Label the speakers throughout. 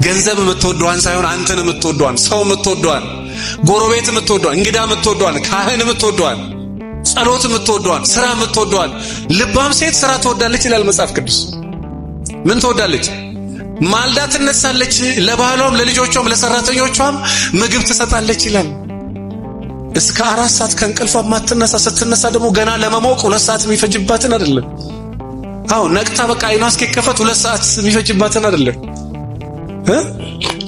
Speaker 1: ገንዘብ የምትወደዋን ሳይሆን አንተን የምትወደዋን፣ ሰው የምትወደዋን፣ ጎረቤት የምትወደዋን፣ እንግዳ የምትወደዋን፣ ካህን የምትወደዋን፣ ጸሎት የምትወደዋን፣ ስራ የምትወደዋን። ልባም ሴት ስራ ትወዳለች ይላል መጽሐፍ ቅዱስ። ምን ትወዳለች? ማልዳ ትነሳለች፣ ለባሏም፣ ለልጆቿም፣ ለሰራተኞቿም ምግብ ትሰጣለች ይላል። እስከ 4 ሰዓት ከእንቅልፏ ማትነሳ፣ ስትነሳ ደግሞ ገና ለመሞቅ 2 ሰዓት የሚፈጅባትን አይደለም። አዎ፣ ነቅታ በቃ አይኗ እስኪከፈት 2 ሰዓት የሚፈጅባትን አይደለም።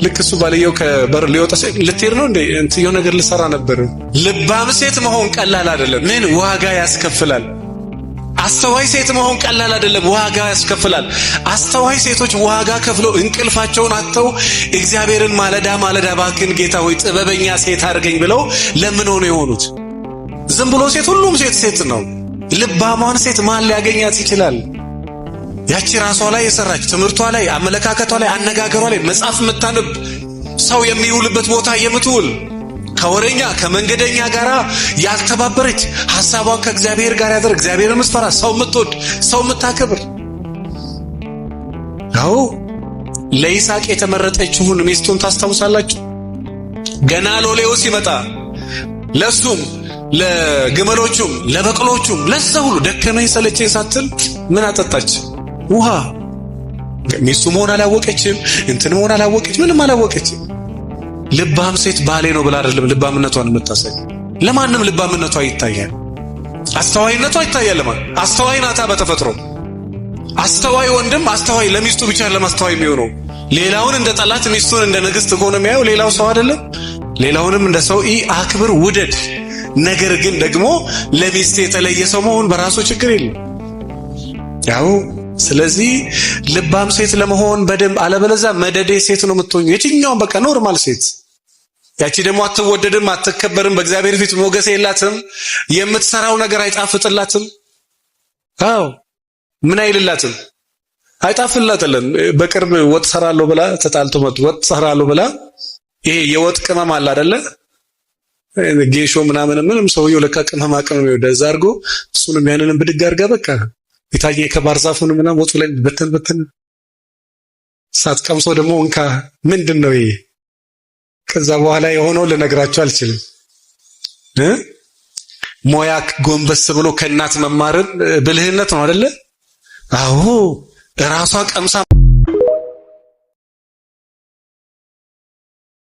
Speaker 1: ልክ እሱ ባልየው ከበር ሊወጣ ልትሄድ ነው እንዴ? እንትን የሆነ ነገር ልሰራ ነበር። ልባም ሴት መሆን ቀላል አይደለም። ምን ዋጋ ያስከፍላል። አስተዋይ ሴት መሆን ቀላል አይደለም፣ ዋጋ ያስከፍላል። አስተዋይ ሴቶች ዋጋ ከፍለው እንቅልፋቸውን አጥተው እግዚአብሔርን ማለዳ ማለዳ እባክህን ጌታ ሆይ ጥበበኛ ሴት አድርገኝ ብለው ለምን ሆነው የሆኑት? ዝም ብሎ ሴት ሁሉም ሴት ሴት ነው። ልባሟን ሴት ማን ሊያገኛት ይችላል? ያቺ ራሷ ላይ የሰራች፣ ትምህርቷ ላይ፣ አመለካከቷ ላይ፣ አነጋገሯ ላይ፣ መጽሐፍ የምታነብ፣ ሰው የሚውልበት ቦታ የምትውል፣ ከወሬኛ ከመንገደኛ ጋር ያልተባበረች፣ ሐሳቧን ከእግዚአብሔር ጋር ያደረገች፣ እግዚአብሔር የምትፈራ፣ ሰው የምትወድ፣ ሰው የምታከብር። አዎ፣ ለይስሐቅ የተመረጠችውን ሚስቱን ታስታውሳላችሁ? ገና ሎሌው ሲመጣ ለሱም ለግመሎቹም ለበቅሎቹም ለዛ ሁሉ ደከመኝ ሰለቸኝ ሳትል ምን አጠጣች? ውሃ። ሚስቱ መሆን አላወቀችም፣ እንትን መሆን አላወቀች፣ ምንም አላወቀችም። ልባም ሴት ባሌ ነው ብላ አይደለም ልባምነቷን የምታሳይ። ለማንም ልባምነቷ ይታያል፣ አስተዋይነቷ ይታያል። ለማን አስተዋይ ናታ በተፈጥሮ። አስተዋይ ወንድም አስተዋይ ለሚስቱ ብቻ ለማስተዋይ የሚሆነው ሌላውን እንደ ጠላት ሚስቱን እንደ ንግስት ከሆነ የሚያየው ሌላው ሰው አይደለም። ሌላውንም እንደ ሰው አክብር፣ ውደድ። ነገር ግን ደግሞ ለሚስት የተለየ ሰው መሆን በራሱ ችግር የለም። ያው ስለዚህ ልባም ሴት ለመሆን በደንብ፣ አለበለዚያ መደዴ ሴት ነው የምትሆኙ። የትኛውም በቃ normal ሴት፣ ያቺ ደግሞ አትወደድም፣ አትከበርም፣ በእግዚአብሔር ፊት ሞገስ የላትም፣ የምትሰራው ነገር አይጣፍጥላትም። አዎ፣ ምን አይልላትም፣ አይጣፍጥላትም። በቅርብ ወጥ ሰራለሁ ብላ ተጣልቶ መጡ። ወጥ ሰራለሁ ብላ ይሄ የወጥ ቅመም አለ አይደለ? ጌሾ ምናምን ምንም፣ ሰውየው ለካ ቅመማ ቅመም ይወዳል። እዛ አድርጎ እሱንም ያንንም ብድግ አድርጋ በቃ የታየ ከባህር ዛፉን ምናምን ወጡ ላይ በተን በተን፣ ሳትቀምሶ ደግሞ እንካ፣ ምንድን ነው ይሄ? ከዛ በኋላ የሆነው ልነግራችሁ አልችልም። ሞያ ጎንበስ ብሎ ከእናት መማርን ብልህነት ነው አይደለ? አዎ፣ ራሷ ቀምሳ